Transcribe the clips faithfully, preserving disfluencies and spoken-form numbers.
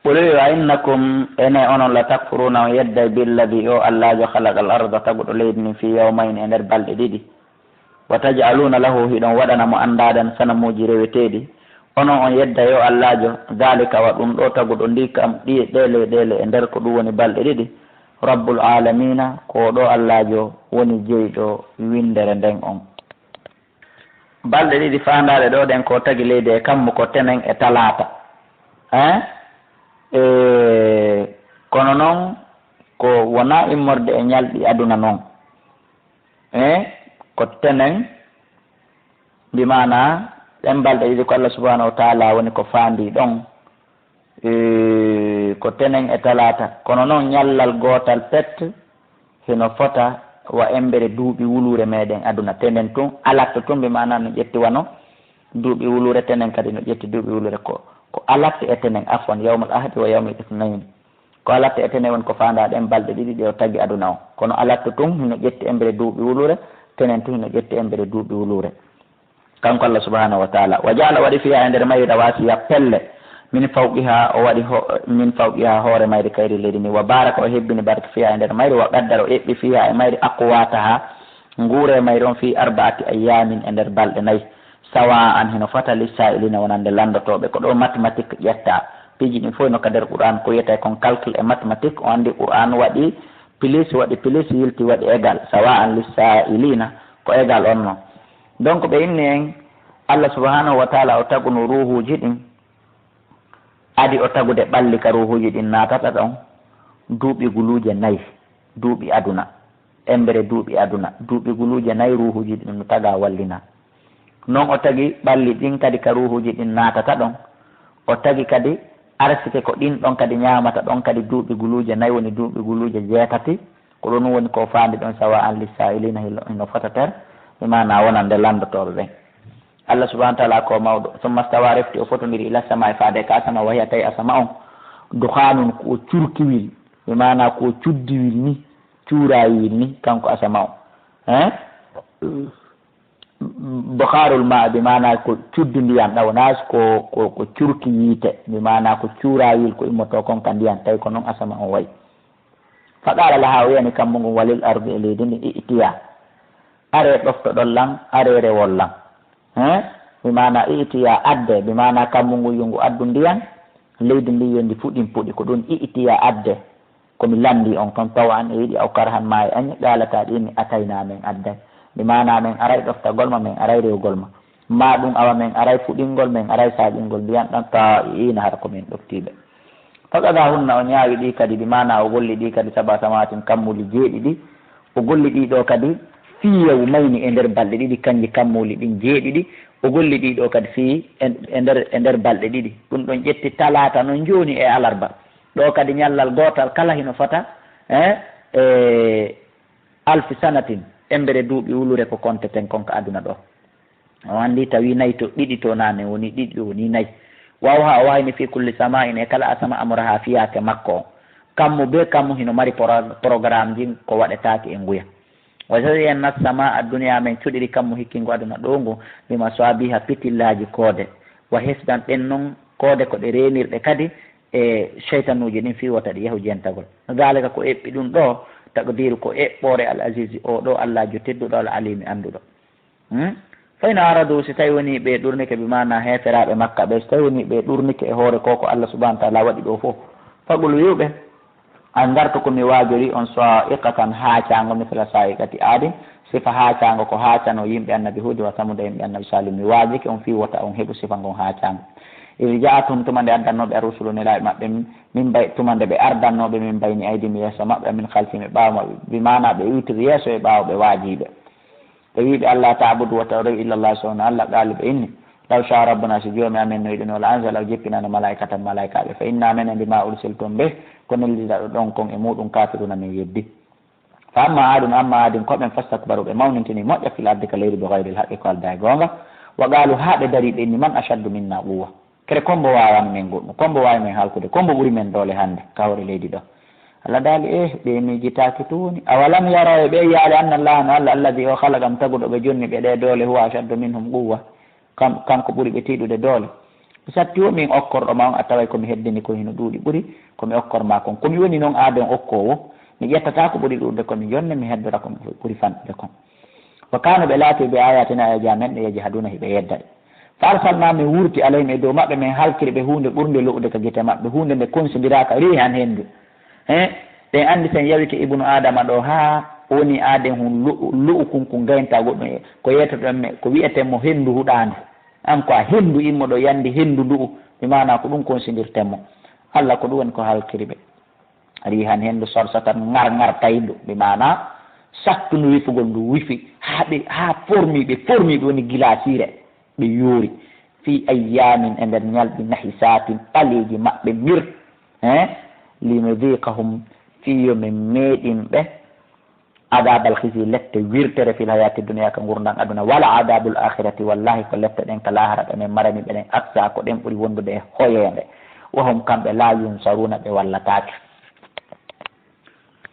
Qul yo a innakum, ene onon la takfuruna on yedday billadi o Allaajo khalaqal arda taguɗo leydi ndin fi yawmayni e nder balɗe ɗiɗi. Wa taj'aluna lahu hiɗon waɗana mo andaadan sanamuuji reweteeɗi. Onon on yedday o Allaajo, dhalika wa ɗum ɗo taguɗo ndi kam ɗi ɗe leyɗeele e nder ko ɗum woni balɗe ɗiɗi. Rabbul alamina, ko o ɗo Allaajo woni jeyɗo winndere nden on. Balɗe ɗiɗi faandaaɗe ɗo ɗen ko tagi leydi e kammu ko tenen e talaata. Hein? E, kono non ko wona immorde e ñalɗi aduna non. E, ko tenen, mbi maana ɗen balɗe ɗiɗi ko Allah subhanahu wa taala woni ko faandi ɗon. E, ko tenen e talaata. Kono non ñallal gootal pet hino fota wa embere duuɓi wuluure meɗen aduna. Tenen tun, alat tun, mbi maana no ƴetti wano duuɓi wuluure, tenen kadi no ƴetti duuɓi wuluure. Ko, ko alat e tenen, afwan, yawmal ahadi wa yawmal ithnayn. Ko alat e tenen woni ko faandaa ɗen balɗe ɗiɗi ɗe o tagi aduna on. Kono alat tun hino ƴetti embere duuɓi wuluure, tenen tun hino ƴetti embere duuɓi wuluure. Kanko Allah subhanahu wa taala. Wa jaala, waɗi fiha e nder mayri rawasiya pelle. Min fawqiha, o waɗi ho-, min fawqiha hoore mayri kayri leydi ndi. Wa baraka, o hebbini barke fiha e nder mayri. Wa qaddara, o eɓɓi fiha e mayri aqwataha. Nguure mayri on fi arba'ati ayyamin e nder balɗe nayi. Sawa an hino fota lissa'ilina wonande lanndotooɓe. Ko ɗo mathématique ƴetta. Piiji ɗin fof no ka nder Qur'an. Ko wiyetee kon calcul e mathématique, o anndi Qur'an waɗi plus, waɗi plus, yilti waɗi égal. Sawa an lissa'ilina. Ko égal on non. Donc ɓe inni en, Allah subhanahu wa taala o tagunu ruuhuuji ɗin, adi o tagude ɓalli ka ruuhuuji ɗin naatata ɗon, duuɓi guluuje nayi, duuɓi aduna, embere duuɓi aduna, duuɓi guluuje nayi ruuhuuji ɗin no taga wallina. Non o tagi ɓalli ɗin kadi ka ruuhuuji ɗin naatata ɗon, o tagi kadi arsike ko ɗin ɗon kadi ñaamata ɗon kadi duuɓi guluuje nayi, woni duuɓi guluuje jeetati, Ko ɗun woni ko faandi ɗon, sawa an lissa'ilina, hino, hino fota ter, bi maana wonande lanndotooɓe ɓen. Allah subhanahu wa taala ko mawɗo. Summa stawa, refti o fotondiri, ila samaa'i, faade ka asama, wa hiya, tawi asama on, dukhanun, ko curkiwil, bi maana ko cuddiwil ni, cuurayiwil ni, kanko asama on. Hein? Bukharul ma, bi maana ko cuddu ndiyan ɗaw, nas ko, ko, ko curki yiite, bi maana ko cuurayiwil ko immoto kon ka ndiyan, tawi ko non asama on wayi. Fa qala laha, o wiyani kammu ngun, walil ardi, e leydi ndi, i'tiya. Are ɗoftoɗon lan, are rewon lan. Hein? Bi maana i'tiya, adde, bi maana kammu ngun yo ngu addu ndiyan, leydi ndi yo ndi fuɗin puɗi, ko ɗun i'tiya, adde. Ko mi lanndii on kon, taw'an e yiɗi, aw karhan, ma e añi, qalata, ɗi inni, atayna, men adday. Bi maana men aray ɗoftagol ma, men aray rewgol ma. Ma ɗun awa men aray fuɗingol, men aray saaƴingol ndiyan ɗan, ta'iina, hara ko men ɗoftiiɓe. Faqadahunna, o ñaawi ɗi kadi, bi maana o golli ɗi kadi, sab'a samawaatin, kammuuli jeeɗiɗi. O golli ɗi ɗo kadi fii yawmayni, e nder balɗe ɗiɗi, kanji kammuuli ɗin jeeɗiɗi. O golli ɗi ɗo kadi fii e, e nder, e nder balɗe ɗiɗi. Ɗun ɗon ƴetti talaata non jooni e alarba. Ɗo kadi ñallal gootal kala hino fota, eh, e alfi sanatin, embere duuɓi wulure ko konteten kon ka aduna ɗo. O anndi tawi nayi to, ɗiɗi to naane woni ɗiɗi, ɗo woni nayi. Wa awha, o wahayni fi kulli sama'in, e kala asama, amraha, fiyaake makko on. Kammu be kammu hino mari pro-, programme ji ko waɗetaake e nguya. Wa zayyana as-sama'a ad-dunya, men cuɗiri kammu hikkingu aduna ɗo ngu, bi maswabiha, pitillaaji koode. Wa hifzan, ɗen non koode ko ɗe reenirɗe kadi e shaytanuuji ɗin fii wota ɗi yahu jentagol. Zalika, ko eɓɓi ɗun ɗo, taqdiru, ko eɓɓoore al-azizi, o ɗo Allaajo tedduɗo, al-alimi, annduɗo. Hmm? Fa in aradu, si tawi woni ɓe ɗurnike, bi maana heeferaaɓe Makka ɓe, si tawi woni ɓe ɗurnike e hoore ko, ko Allah subhanahu wa ta'ala waɗi ɗo fof, faqul, wi'u ɓe, anzartukum, mi waajori on, sa'iqatan, haacaango, misla sa'iqati Adin, sifa haacaango ko haacano yimɓe Annabi Huudi, wa Samuuda, yimɓe Annabi Salihu, mi waajike on fii wota on heɓu sifa ngon haacaango. Iz ja'athum, tuma nde addannooɓe ar-rusulu, nelaaɓe maɓɓe, min bay-, tuma nde ɓe ardannooɓe, min bayni aydihim, yeeso maɓɓe, min khalfihim, e ɓaawo maɓɓe, bi maana ɓe iwtiri yeeso e ɓaawo, ɓe waajiiɓe. Ɓe wi'i ɓe, "Alla ta'budu, wota on rew, illa Allah, so wonaa Allah." Qaalu, ɓe inni, "Law sha'a rabbuna, si Joomi amen no yiɗunoo, la anzala, o jippinano malaa'ikatan, malaa'ikaaɓe, fa inna, menen, bima ursiltum bih, ko neldiɗaɗo ɗon kon e muuɗum, kafiruna, men yeddi." Fa amma Adun, amma Adin ko ɓen, fastakbaru, ɓe mawnintini moƴƴa, fil ardi, ka leydi, bi ghayril haqqi, ko aldaa e goonga. Wa qaalu, haa ɓe darii, ɓe inni, "Man ashaddu minna quwwa." Kere, kombo waawan men goɗɗum? Kombo waawi men halkude? Kombo ɓuri men doole hannde ka hoore leydi ɗo? Allah daali, eh, ɓe miijitaaki tun woni. Awalam yaraw, e ɓe yi'aali, anna Allaha, no Allah, alladhi, o, khalaqahum, taguɗo ɓe, jonni ɓe ɗe doole, huwa ashaddu minhum quwwa, kam-, kanko ɓuri ɓe tiiɗude doole. Satti wo min okkorɗo ma on, a taway ko mi heddini ko hino ɗuuɗi ɓuri ko mi okkor ma kon. Ko mi woni non aaden okkoowo, mi ƴettataa ko ɓuri ɗuuɗude ko mi jonne, mi heddora ko ɓuri fanɗude kon. Wa kanu, ɓe laati, bi ayatina, ayaji amen ɗe, yajhaduna, hiɓe yedda ɗe. Fa arsalna, min wurti, alayhim, e dow maɓɓe, min halkiri ɓe huunde ɓurnde lo'ude ka gite maɓɓe, huunde nde konsindiraaka, riihan, henndu. He, ɓen anndi sen yawike ibnu Adama ɗo, haa woni aaden hun lo'u, lo'u kun, kun gaynta goɗɗum e ko yeetoɗon me, ko wi'eten mo henndu huɗaandu. An ko a henndu immoɗo yandi henndu ndu'u, bi maana ko ɗum konsindirten mo. Allah ko ɗum woni ko halkiri ɓe. Riihan, henndu, sarsatan, ŋar-ŋar tayndu, bi maana sattundu wifugol ndu wifi, haa ɓe, haa formi ɓe, formi ɓe woni gilaasiire, ɓe yoori. Fi ayyamin, e nder ñalɗi, nahisaatin, ɓaleeji maɓɓe mir, he, linudhiqahum, fii yo min meeɗin ɓe, adabal khizyi, lette wirtere, fil hayati dunya, ka ngurndan aduna, wala adabul akhirati, wallahi ko lette ɗen ka lahara ɗe min marani ɓe ɗen, aksa, ko ɗen ɓuri wondude e hoyeende. Wa hum, kamɓe, la yunsaruna, ɓe wallataake.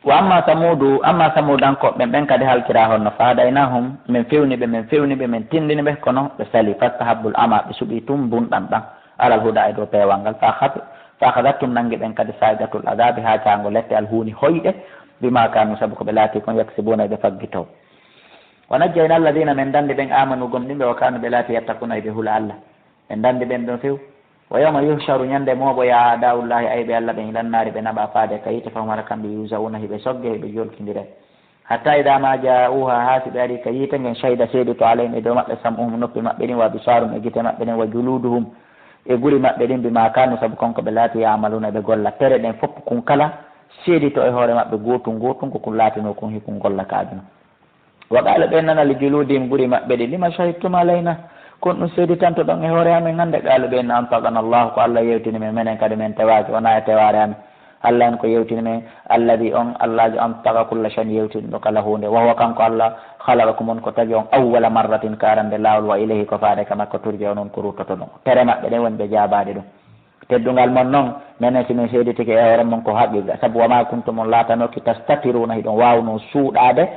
Wa amma Samudu, amma Samudankooɓe ɓen, ɓen kadi halkiraa honno, fa hadaynahum, min fewni ɓe, min fewni ɓe, min tinndini ɓe, kono ɓe sali, fastahabbul ama, ɓe suɓii tun mbunɗan ɗan, alal huda, e dow peewal ngal, fa akhad-, fa akhadhathum, nanngi ɓen kadi, sa'iqatul adhabi, haacaango lette, al huuni hoyɗe, bima kanu, sabu ko ɓe laati kon, yaksibuna, ɓe faggitoo. Wa najjayna alladhina, min danndi ɓen, amanu, gomɗinɓe, wa kanu, ɓe laati, yattaquna, ɓe hula Allah. En danndi ɓen ɗon few. Wa yawma yuhsharu, ñande mooɓoya, a'da'ullahi, ayɓe Allah ɓen, ilan naari, ɓe naɓa faade ka yiite, fahum, hara kamɓe, yuza'una, hiɓe sogge, hiɓe jolkindire. Hatta idha ma ja'uha, haa si ɓe ari ka yiite ngen, shahida, seedito, alayhim, e dow maɓɓe, sam'uhum, noppi maɓɓe ɗin, wa absaruhum, e gite maɓɓe ɗen, wa juluduhum, e guri maɓɓe ɗin, bima kanu, sabu kon ko ɓe laati, ya'maluna, ɓe golla. Tere ɗen fof kun kala seedito e hoore maɓɓe, gootun gootun ko kun laatinoo kun, hikun golla ka aduna. Wa qaalu, ɓe nana, li juluudihim, guri maɓɓe ɗi, lima shahidtum alayna, ko honɗum seeditantoɗon e hoore amen hannde? Qaalu, ɓe nana, antaqana Allahu, ko Allah yewtini men, menen kadi men tewaaki, wonaa e tewaare amen. Allah en ko yewtini men, alladhi, on Allaajo, antaqa kulla shay'in, yewtini ɗo kala huunde. Wa huwa, kanko Allah, khalaqakum, on ko tagi on, awwala marratin, ka arande laawol, wa ilayhi, ko faade ka makko, turja'un, on ko ruttotoɗon. Tere maɓɓe ɗen woni ɓe jaabaade ɗum. Teddungal mon non, menen si min seeditike e hoore mon ko haqiiqa. Sabu, wa ma kuntum, on laatanooki, tastatiruna, hiɗon waawnoo suuɗaade,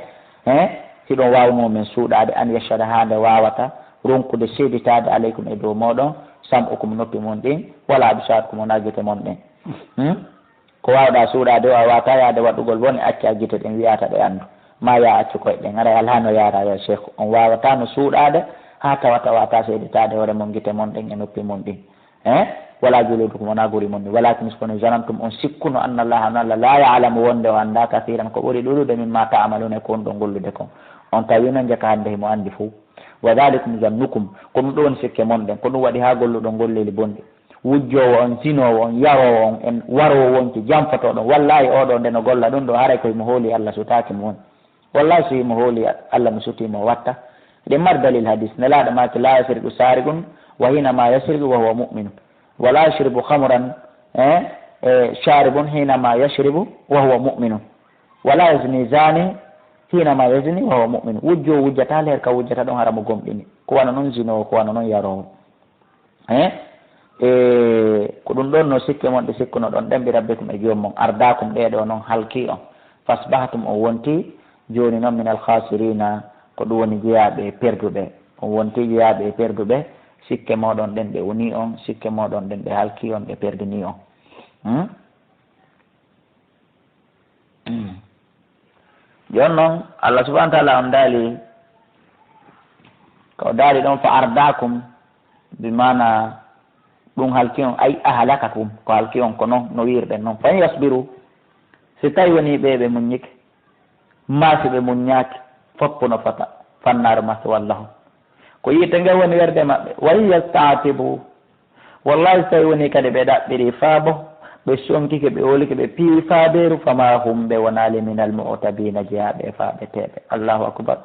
he, hiɗon waawnoo men suuɗaade, an yashhada, haa nde waawata ronkude seeditaade, alaykum, e dow mooɗon, sam'ukum, noppi mon ɗin, wala absarukum, wonaa gite mon ɗen. Hmm? Ko waawɗaa suuɗaade o, a waawataa yaade waɗugol bone, acca gite ɗen, wi'aata ɗe anndu. Ma ya accu koyɗe ɗen, haray alaa no yaara, ya Sheikh. On waawataa no suuɗaade, haa tawata waawataa seeditaade hoore mon, gite mon ɗen, e noppi mon ɗin. Eh? Wala juludukum, wonaa guri mon ɗin. Walakin, kono, zanantum, on sikkuno, anna Allaha, no Allah, la ya'lamu, wonde o anndaa, kasiran, ko ɓuri ɗuuɗude, mimma ta'maluna, e ko on ɗon gollude kon. On tawi non jaka hannde himo anndi fow. Wa dhalikum zannukum, ko ɗum ɗo woni sikke mon ɗen, ko ɗum waɗi haa golluɗon golleeli bonɗi. Wujjoowo on, zinoowo on, yaroowo on, en waroowo on, ki janfotooɗo on. Wallahi, oo ɗoo nde no golla ɗum ɗoo, haray ko himo hooli Allah, sutaaki mo woni. Wallahi, so himo hooli Allah, no sutii mo, o watta. Eɗen mari dalil hadis. Nelaaɗo maaki, la yasriqu sariqun wa hina ma yasriqu wa huwa mu'minun. Wa la yashrabu khamran, eh, eh, sharibun hina ma yashrabu wa huwa mu'minun. Wa la yazni zani hina ma yazni wa huwa mu'minun. Wujjoowo wujjataa leer ka wujjata ɗon, hara mo gomɗini. Ko wano non zinoowo, ko wano non yaroowo. Eh? E ko ɗum ɗon no sikke mon ɗe sikkunoɗon ɗen bi rabbikum e joomum mon, ardaakum, ɗee ɗoo non halkii on. Fasbahtum, on wonti jooni non minal khasirina, ko ɗum woni jeyaaɓe e perduɓe. On wonti jeyaaɓe e perduɓe, sikke mooɗon ɗen ɗe wonii on, sikke mooɗon ɗen ɗe halkii on, ɗe perdinii on. Hmm? Jooni non, Allah subhanahu wa ta'ala on daali, ko o daali ɗon, fa ardaakum, bi maana ɗum halki on, ay ahlakakum, ko halki on ko non, no wi'irɗen non. Fa in yasbiru, si tawi woni ɓe ɓe muññike, maa si ɓe muññaaki, foppu no fota, fannaaru maswan lahum. Ko yiite nge woni werde maɓɓe. Wa in yasta'tibu, wallahi, so tawi woni kadi ɓe ɗaɓɓiri faabo, ɓe sonkike, ɓe hoolike, ɓe piyi faabeeru, fama hum, ɓe wonaali, minal mu'tabiina, jeyaaɓe e faabeteeɓe. Allahu akbar.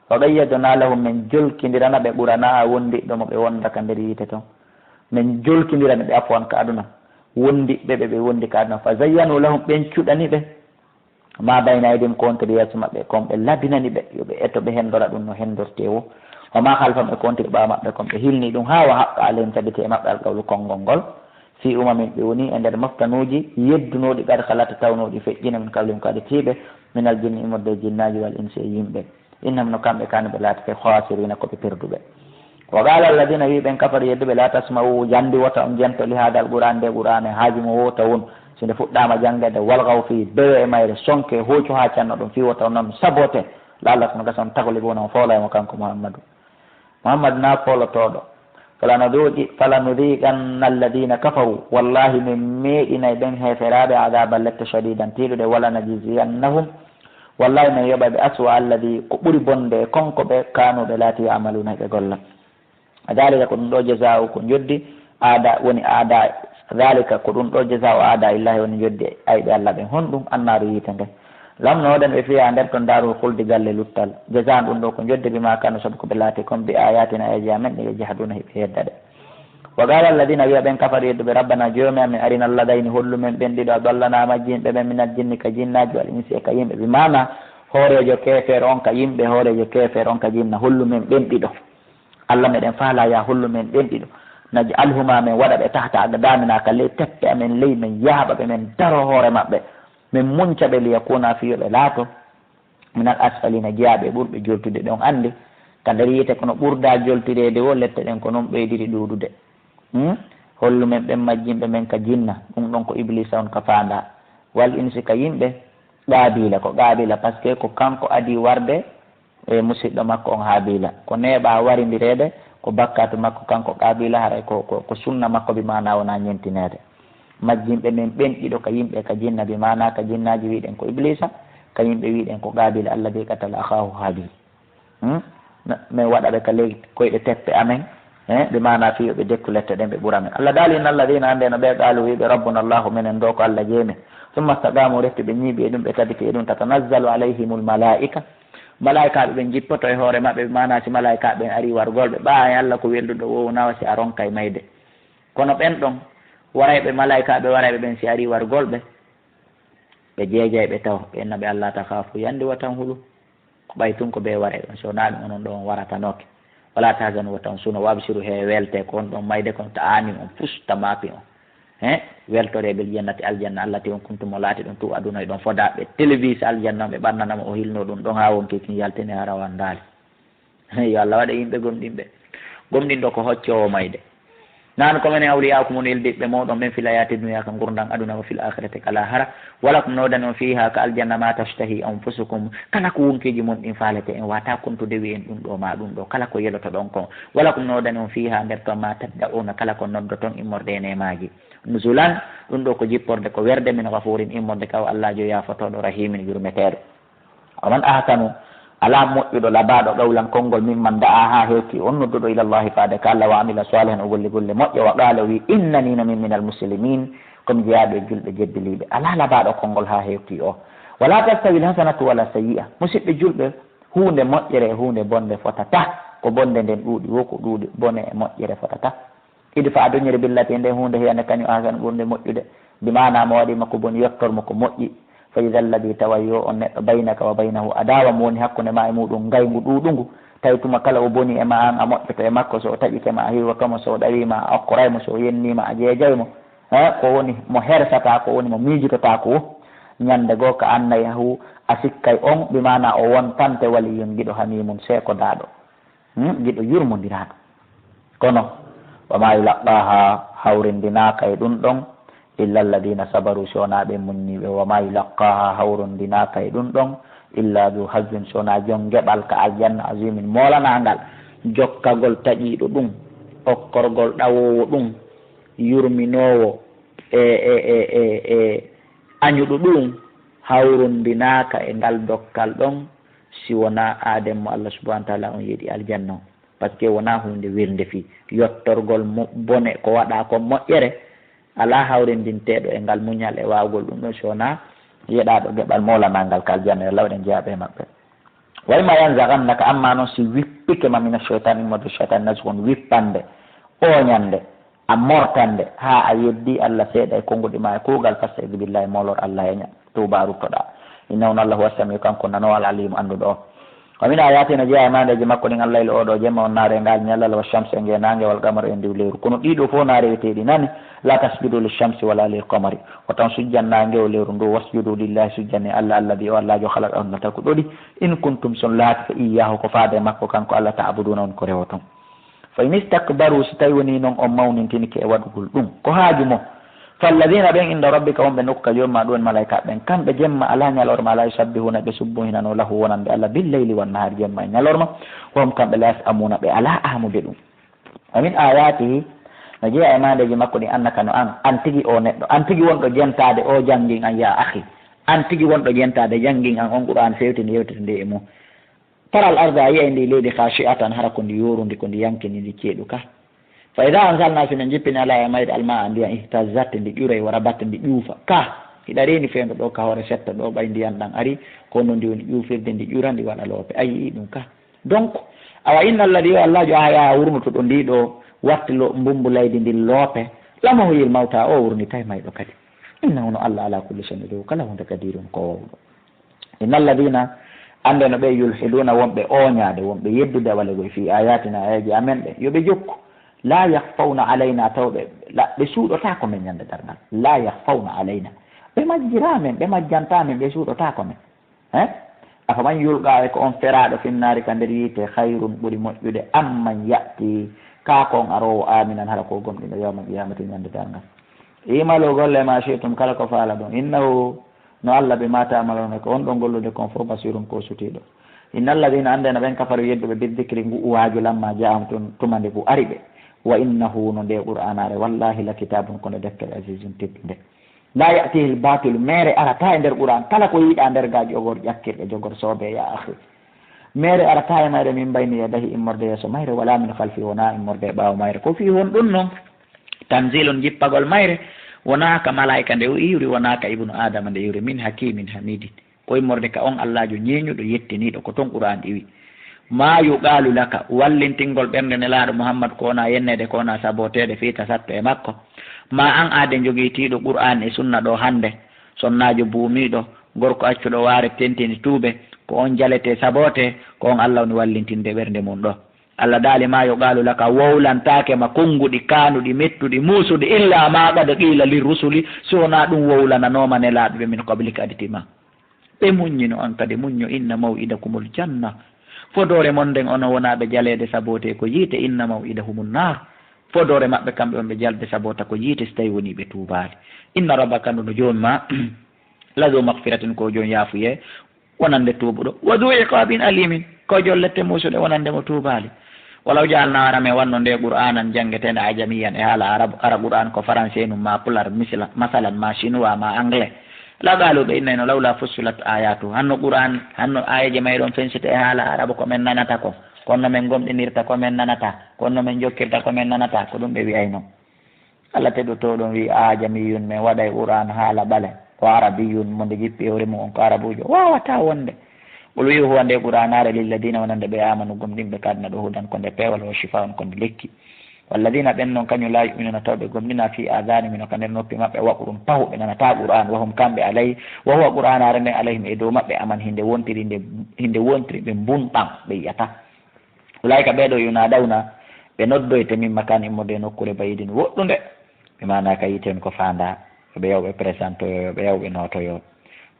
Wa qayyadna lahum, min jolkindirana ɓe, quranaa, wondiɓɓe mo ɓe wonda ka nder yiite ton. Min jolkindirani ɓe, afwan, ka aduna. Wondiɓɓe ɓe ɓe wondi ka aduna. Fa zayyanu lahum, ɓen cuɗani ɓe. Ma bayna aydihim, ko wonte yeeso maɓɓe kon, ɓe labinani ɓe, yo ɓe eto, ɓe hendora ɗum no hendortee wo. Wa ma khalfahum, e ko wonte ɓaawo maɓɓe kon, ɓe hilni ɗum, haa wa haqqa alayhim, tabiti e maɓɓe, al qawlu, konngol ngol, fi umamin, ɓe woni e nder moftanuuji yeddunooɗi, qad khalat, tawnooɗi feƴƴiino, min qablihim, ko aditiiɓe, minal jinni, immorde e jinnaaji, wal insi, e yimɓe. Innahum, no kamɓe, kaanu, ɓe laatike, khasirina, ko ɓe perduɓe. Wa qala alladina, wi ɓen, kafaru, yedduɓe, la tasma'u, jandi wota on jento, li hada alqur'an, nde qur'ane, haaji mo wota won, si nde fuɗɗama jangede, walgaw fi, bewe e mayre, sonke, hoocu ha canno ɗum, fi wota on non sabote, la'allakum, gasa on, taglibuna, on foolay mo kanko Muhammadu. Muhammadu na foolotoɗo. Falanudiqi-, falanudiqanna alladina kafaru, wallahi min meɗinay ɓen heferaɓe, adaba lette, shadidan, tiɗuɗe, wala najziyannahum, wallahi min yoɓay ɓe aswa alladi, ko ɓuri bonde e konko ɓe, kanu, ɓe laati, yamaluna, ɓe golla. Dalika, ko ɗum ɗo, jaza'u, ko joddi, aada, woni aada, dalika, ko ɗum ɗo, jaza'u aada illahi, woni joddi ayɓe Allah ɓen. Honɗum? Annaaru, yiite nge. Lam no oɗen ɓe fiya nder ton daarul khuldi, galle luttal. Jaza'an, ɗum ɗo ko joddi, bima kanu, sabu ko ɓe laati kon, bi ayatina, ayaji amen ɗi, yajhaduna, hiɓe yedda ɗe. Wa qala alladina, wiya ɓen, kafaru, yedduɓe, rabbana, joomi amen, arina alladayni, hollu men ɓen ɗiɗo, adallana, majji yimɓe ɓen, minal jinni, ka jinnaaji, wal insi, e ka yimɓe, bi maana hooreejo keefeero on ka yimɓe, hooreejo keefeero on ka jinna, hollu men ɓen ɗiɗo. Allah, meɗen faala, ya hollu men ɓen ɗiɗo. Naj'alhuma, men waɗa ɓe, tahta aqdamina, ka ley teppe amen, ley men yaaɓa ɓe, men daro hoore maɓɓe, men munca ɓe, liyakuna, fii yo ɓe laato, minal asfalina, jeyaaɓe ɓurɓe joltude. Ɗon anndi ka nder yiite, kono ɓurda joltireede wo, lette ɗen ko non ɓeydiri ɗuuɗude. Hmm? Hollu men ɓen majjinɓe men ka jinna, ɗum ɗon ko Iblisa on ka faanda. Wal insi, ka yimɓe, Qaabila, ko Qaabila, parce que ko kanko adii warde e musiɗɗo makko on Haabila. Ko neeɓa warindireede, ko bakkaatu makko kanko Qaabila, haray ko, ko, ko sunna makko, bi maana wona ñentineede. Majjinɓe men ɓen ɗiɗo ka yimɓe, ka jinna, bi maana ka jinnaaji wiɗen ko Iblisa, ka yimɓe wiɗen ko Qaabila, alladi qatala akhaahu Haabil. Hmm? Na-, min waɗa ɓe ka ley koyɗe teppe amen, eh, bi maana fii yo ɓe dettu lette ɗen, ɓe ɓura men. Allah daali, inna alladina, annde no ɓe, qaalu, wiɓe, rabbuna Allahu, menen ɗo ko Allah jeyi men. Summa staqamu, refti ɓe ñiiɓi e ɗum, ɓe tabiti e ɗum, tatanazzalu alayhimul malaika. Malaikaaɓe ɓen jippoto e hoore maɓɓe, bi maana si malaikaaɓe ɓen ari wargol ɓe, ɓaawo e Allah ko welduɗo, wo nawa si a ronkay mayde. Kono ɓen ɗon warayɓe, malaikaaɓe warayɓe ɓen, si ari wargol ɓe, ɓe jeejay ɓe taw, ɓe inna ɓe, alla takhafu, yande wata on hulu. Ɓay tun ko ɓe warayɓe on, so wonaa ɗum onon ɗo on waratanooke. Wala tahzanu, wata on suno, wa abshiru, he welte, ko on ɗon mayde kon, ta aani on, fus ta maapi on. He, weltore bil jannati, aljanna, allati on kuntum, mo laati ɗon, tu'aduna, e ɗon foda ɓe, télévise aljanna on, ɓe ɓannanama, o hilno ɗum ɗon haa wonki kin yaltini, hara wandaali. Yo Allah waɗe yimɓe gomɗinɓe. Gomɗinɗo ko hoccoowo mayde. Nanu ko menen awliyaakum, woni ildiɓɓe mooɗon ɓen, fil hayaati dunya, ka ngurndan aduna, wa fil aakhirati, ka laahara. Walakum, no wodani on, fiiha, ka aljanna, ma tashtahi anfusukum, kala ko wonkiiji mon ɗin faalete en, wata kontude wi'en ɗum ɗo ma ɗum ɗo, kala ko yelotoɗon kon. Walakum, no wodani on, fiiha, nder ton, ma tadda'una, kala ko noddoton immorde e neemaaji. Nuzulan, ɗum ɗo ko jipporde, ko werde, min ghafuurin, immorde ka o Allaajo yaafotooɗo, rahiimin, yurmeteeɗo. Wa man ahsanu, alaa moƴƴuɗo, labaaɗo, qawlan, konngol, mimman da'a, haa hewti on nodduɗo, ilallahi, faade ka Allah, wa amila salihan, o golli golle moƴƴe, wa qaala, o wi, innani, no min, minal muslimin, ko mi jeyaaɗo e julɓe jedbiliiɓe. Alaa labaaɗo konngol haa hewti o. Wala tastawi alhasanatu wala sayyi'a. Musidɓe julɓe, huunde moƴƴere e huunde bonde fotata. Ko bonde nden ɗuuɗi wo, ko ɗuuɗi bone e moƴƴere fotata. Idfa, a doñiri, billati, e nden huunde, hiya, nde kañum, ahsanu, ɓurnde moƴƴude. Bi maana mo waɗi ma ko boni, yottor mo ko moƴƴi. Fa idha alladhi, tawa yo on neɗɗo, baynaka wa baynahu adawa, mo woni hakkunde ma e muɗum ngayngu ɗuuɗungu. Tawi tuma kala o boni e ma, an a moƴƴoto e makko, so o taƴike ma, a hiiroto mo, so o ɗawi ma, a okkoray mo, so o yenni ma, a jeejay mo. He, ko woni mo hersata, ko woni mo miijototaako wo. Ñande goo ka annayahu, a sikkay on, bi maana o wontante waliyun giɗo, hamimun, seekodaaɗo. Hmm, giɗo yurmondiraaɗo. Kono, wa ma yulaqqaha, hawrindinaaka e ɗum ɗon, illa alladina sabaru, si wonaa ɓen muññiiɓe. Wa ma yulaqqaha, hawrondinaaka e ɗum ɗon, illa du hazzin, si wonaa jon geɓal ka aljanna, azimin, moolanaangal, jokkagol taƴiiɗo ɗum, okkorgol ɗawoowo ɗum, yurminoowo e, e, e, e, e añuɗo ɗum, hawrondinaaka e ngal dokkal ɗon, si wonaa aaden mo Allah subhanahu wa taala on yeɗi aljanna on. Parce que wonaa huunde wirnde fii yottorgol mo bone ko waɗaa kon moƴƴere, alaa hawrindinteeɗo e ngal muñal e waawgol ɗum ɗon, si wonaa yeɗaaɗo geɓal moolanaangal ka aljanna, yo Allah waɗen jeyaaɓe e maɓɓe. Wa imma yanzaghannaka, amma non si wippike ma mina shaytan, immorde shaytan, nazghun, wippande, ooñande, a mortande, haa a yeddi Allah seeɗa e konnguɗi ma e kuugal, fasta'idh billahi, moolor Allah e ña-, tuuba ruttoɗaa. Innahu, no Allah, huwa samiu, kanko nanoowo, al alimu, annduɗo on. Wa min ayatina, jeyaa e maandeeji makko ɗin, al laylu, oo ɗoo jemma, wan nahaaru, e ngal ñalal, wa shamsu, e ngee naange, wal qamaru, e ndiw lewru. Kono ɗii ɗoo fof na reweteeɗi nani, la tasjudu li shamsi wala lil qamari. Wota on sujjan naange o lewru ndu, wasjudu lillahi, sujjane Allah, alladhi, o Allaajo, khalaqahunna, tagi ɗi. In kuntum, si on laati, fa iyyahu, ko faade e makko kanko Allah, ta'buduna, on ko rewoton. Fa in istakbaru, si tawi woni noon on mawnintinike e waɗugol ɗum, ko haaju mo? Falladina ɓen inda rabbika, wonɓe nokku ka jooma ɗum en malaika ɓen, kamɓe jemma alaa ñalorma alaa yusabbihuna, ɓe subbuhinano lahu wonande Allah, billeyli wan nahaari, jemma e ñalorma, wa hum kamɓe la yasamuna, ɓe alaa aamude ɗum. Wa min ayatihi, no jeeya e maandeeji makko ɗin, annaka no an, an tigi o neɗɗo, an tigi wonɗo jentaade o, janngin an ya akhi, an tigi wonɗo jentaade, janngin an on Qur'an, fewtinde yewtete nde e mum. Taral arda, a yi'ay ndi leydi, khashi'atan, hara ko ndi yorundi, ko ndi yankini, ndi ceeɗu ka. Fa idha anzalna, si min jippini ala e mayre almaa, ndiyan, ihtazzat, ndi ƴuray, wa rabat, ndi ƴuufa. Ka, hiɗa reeni fewndo ɗo ka hoore setta ɗo, ɓay ndiyan ɗan ari, ko no ndi woni ƴuufirde, ndi ƴura, ndi waɗa loope. A yi'i ɗum ka? Donc, awa inna alladhi, yo Allaajo, ahya, wurnutuɗo ndi ɗo, watti lo-, mbumbu laydi ndin loope, lamuhyil mawta, o wurnitay mayɗo kadi. Innahu, no Allah, ala kulli shay'in, e dow kala huunde, qadirun, ko wawɗo. Inna alladina, annde no ɓe, yulhiduna, wonɓe ooñaade, wonɓe yeddude walegoy, fi ayatina, ayaji amen ɗen, yo ɓe jokku. La yakhfawna alayna, taw ɓe, la, ɓe suuɗotaako men ñande darngal. La yakhfawna alayna. Ɓe majjiraa men, ɓe majjantaa men, ɓe suuɗotaako men. Eh? Afaman yulqa, e ko on feraaɗo, finnaari, ka nder yiite, khayrun, ɓuri moƴƴude, amman ya'ti, kaa ko on aroowo, aminan, hara ko gomɗinɗo, yawmal qiyamati, ñande darngal. I'malu, golle, ma shi'tum, kala ko faalaɗon. Innahu, no Allah, bima ta'maluna, ko on ɗon gollude kon fof, basirun, ko sutiiɗo. Inna alladhina, annde no ɓen, kafaru, yedduɓe, bidhikri, ngu'u waaju, lamma ja'ahum, tun-, tuma nde ngu ari ɓe. Wa innahu, no nde Qur'aanaare, wallahi, la kitabun, ko nde deftere, azizun, teddunde. La ya'tihil batilu, meere arataa e nder Qur'aan, kala ko yiɗaa nder gaa jogor ƴakkirɗe, jogor soobe, ya akhi. Meere arataa e mayre, min bayni yadayhi, immorde yeeso mayre, wala min khalfi, wonaa immorde ɓaawo mayre. Ko fii honɗun non? Tanzilun, jippagol mayre, wonaa ka malaa'ika nde o iwri, wonaa ka ibnu Aadama nde iwri, min hakimin hamidin. Ko immorde ka on Allaajo ñeeñuɗo, yettiniiɗo, ko ton Qur'aan iwi. Ma yuqalu laka, wallintingol ɓernde Nelaaɗo Muhammad, ko wonaa yenneede, ko wonaa sabooteede, fii tasattu e makko. Ma an aade jogiitiiɗo Qur'aan e Sunna ɗo hannde, sonnaajo buumiiɗo, gorko accuɗo waare tentini tuube, ko on jaletee, sabootee, ko on Allah woni wallintinde ɓernde mum ɗo. Allah daali, ma yuqalu laka, wowlantaake ma konnguɗi kaanuɗi, mettuɗi, muusuɗi, illa ma qad qila lirrusuli, si wonaa ɗum wowlananooma nelaaɓe ɓe min qablika, aditi ma. Ɓe muññino, an kadi muñño. Inna maw'idakumul janna. Fodoore mon nden, onon wonaaɓe jaleede, sabootee, ko yiite. Inna maw'idahumun naar. Fodoore maɓɓe kamɓe wonɓe jalde, saboota, ko yiite, si tawi wonii ɓe tuubaali. Inna rabbaka, no Joomi ma, lazu maghfiratin, ko Joomi yaafuyee, wonande tuubuɗo. Wa zu iqabin alimin, ko jollette muusuɗe wonande mo tuubaali. Walaw ja'alna, hara men wanno nde Qur'aanan janngeteende, ajamiyan, e haala Arabu, hara Qur'aan ko faranse nun maa pular, misla, masalan, maa chinois, maa anglais. La qaalu, ɓe innayno, lawla fussilat ayatu. Hanno Qur'aan, hanno aayeeje mayre on fensite e haala Arabu ko men nanata kon. Kon no men gomɗinirta ko men nanata. Kon no men jokkirta ko men nanata. Ko ɗum ɓe wi'ayno. Allah teɗɗotooɗo on wi'i, ajamiyun, men waɗay Qur'aan haala ɓale, wa arabiyun, mo nde jippi e hoore mum on ko arabuujo, waawataa wonde. Qul, wi'u, huwa, nde Qur'aanaare, lilladina, wonande ɓe, amanu, gomɗinɓe, ka aduna ɗo, hudan, ko nde peewal, wa shifaa'un, ko nde lekki. Walladina, ɓen non kañum, la yu'minuna, taw ɓe gomɗinaa, fi adanihim, no ka nder noppi maɓɓe, waqrun, pahu, ɓe nanataa Qur'aan, wa hum, kamɓe, alay, wa huwa, Qur'aanaare nden, alayhim, e dow maɓɓe, aman, hinde wontiri, nde, hinde wontiri ɓe mbunɗan, ɓe yi'ataa. Ulaa'ika, ɓee ɗoo, yunaadawna, ɓe noddoyte, min makaanin, immorde e nokkuure, ba'iidin, woɗɗunde. Bi maanaa ka yiite on ko faandaa, yo ɓe yahu ɓe présentoyoo, yo ɓe yahu ɓe nootoyoo.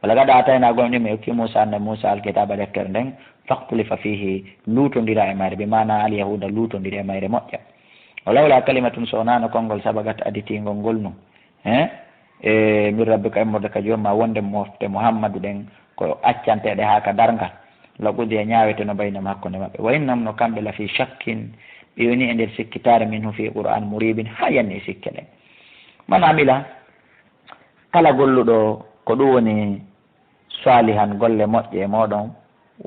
Wa laqad aataynaa, gomɗii min okki Muusaa, Annabi Muusaa, alkitaaba, deftere nden, fakhtulifa fiihi, luutondiraa e mayre, bi maanaa alyahuuda luutondiri e mayre moƴƴa. Wa lawlaa kalimatun, so wonaano konngol, sabaqat, aditiingol ngol nun, He? E, min rabbika, immorde ka Joom maa, wonde mofte Muhammadu ɗen ko accanteeɗe haa ka darngal. La qudiya, ñaaweteno, baynahum, hakkunde maɓɓe. Wa innahum, no kamɓe, la fii shakkin, ɓe woni e nder sikkitaare, minhu, fii Qur'aan, muriibin, haa yanni e sikke ɗen. Man amila, kala golluɗo ko ɗum woni saalihan, golle moƴƴe e mooɗon,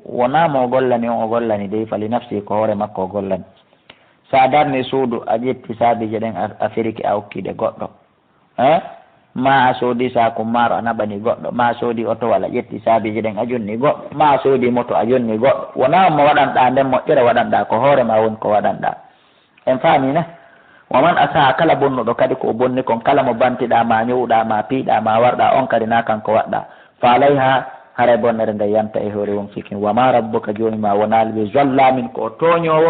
wonaa mo o gollani on o gollani dey, fa li nafsihi, ko hoore makko o gollani. So a darni suudu, a ƴetti saabiije ɗen, a, a firike, a okki ɗe goɗɗo. Eh? Maa a soodi saaku maaro, a naɓani goɗɗo. Maa a soodi otowal, a ƴetti saabiije ɗen, a jonni goɗɗo. Maa a soodi moto, a jonni goɗɗo. Wonaa on mo waɗanɗaa nden moƴƴere, waɗanɗaa ko hoore maa woni ko waɗanɗaa. En faamii na? Wa man asaa, kala bonnuɗo kadi ko o bonni kon, kala mo bantiɗaa, maa ñowuɗaa, maa piiɗaa, maa warɗaa, on kadi na kanko waɗɗaa. Fa alayha, haray bonnere nden yanta e hoore wonki kin. Wa maa rabbuka, Joomi maa wonaali bi zallamin, ko o tooñoowo.